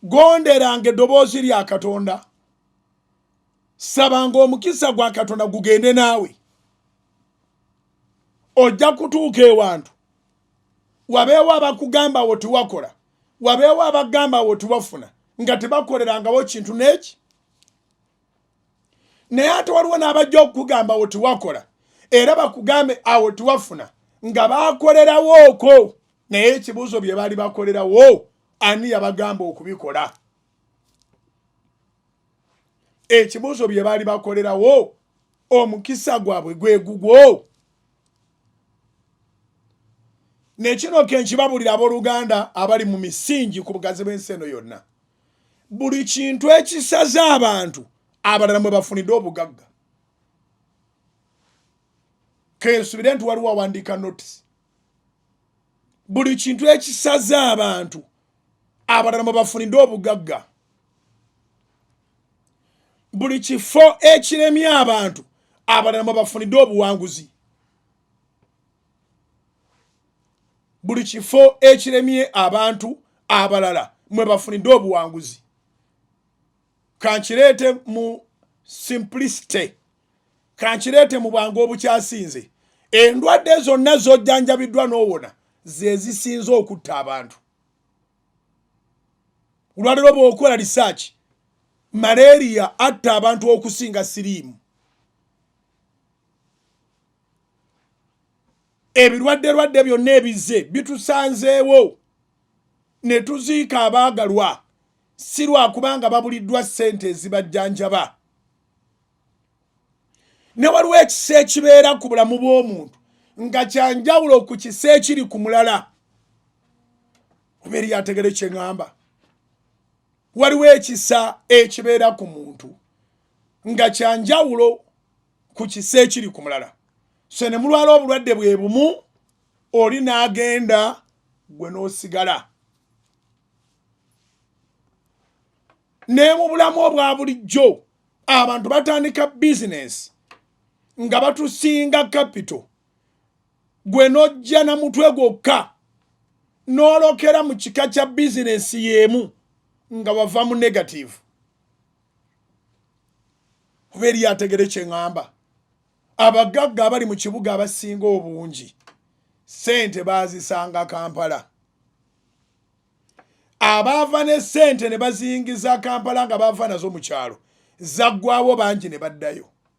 Gonderanga eddoboozi lya Katonda, sabanga omukisa gwa Katonda gugende naawe. Ojja kutuuka ewantu wabeewo abakugamba wo tiwakola, wabeewo abagamba wo tiwafuna, nga tebakolerangawo kintu n'eki. Naye ate waliwo n'abajja okukugamba wo tiwakola, era bakugambe awo tiwafuna, nga bakolerawo okwo. Naye ekibuuzo bye baali bakolerawo, ani yabagamba okubikola? Ekibuuzo bye baali bakolerawo, omukisa gwabwe gwe gugwo? Nekino kenkibabulira abooluganda abali mu misingi ku bugazi bw'ensi eno yonna, buli kintu ekisaza abantu abalala mwe bafunidde obugagga. Kensubire nti waliwo awandiika notisi. Buli kintu ekisaza abantu abalala mwe bafunidde obugagga, buli kifo ekiremye abantu abalala mwe bafunidde obuwanguzi, buli kifo ekiremye abantu abalala mwe bafunidde obuwanguzi. Kankireete mu simplicity, kankireete mu bwangu obukyasinze. Endwadde zonna z'ojjanjabiddwa n'owona ze zisinze okutta abantu. Olwaleero bw'okola research, malaria atta abantu okusinga siriimu. Ebirwadde lwadde byonna ebizze bitusanzeewo ne tuziika abaagalwa, si lwakubanga babuliddwa ssente ezibajjanjaba. Ne waliwo ekisa ekibeera ku bulamu bw'omuntu nga kyanjawulo ku kisa ekiri ku mulala. Oba eri ategere kye ŋŋamba, waliwo ekisa ekibeera ku muntu nga kyanjawulo ku kisa ekiri ku mulala. So ne mulwala obulwadde bwe bumu, oli n'agenda gwe n'osigala. Ne mu bulamu obwa bulijjo abantu batandika bizinesi nga batusinga kapito, gwe n'ojja na mutwe gwokka n'olokera mu kika kya bizinesi y'emu nga wava mu negative. Oba eri ategere kye ŋŋamba, abagagga abali mu kibuga abasinga obungi ssente baazisanga Kampala. Abaava ne ssente ne baziyingiza Kampala nga baava nazo mu kyalo, zaggwawo bangi ne baddayo.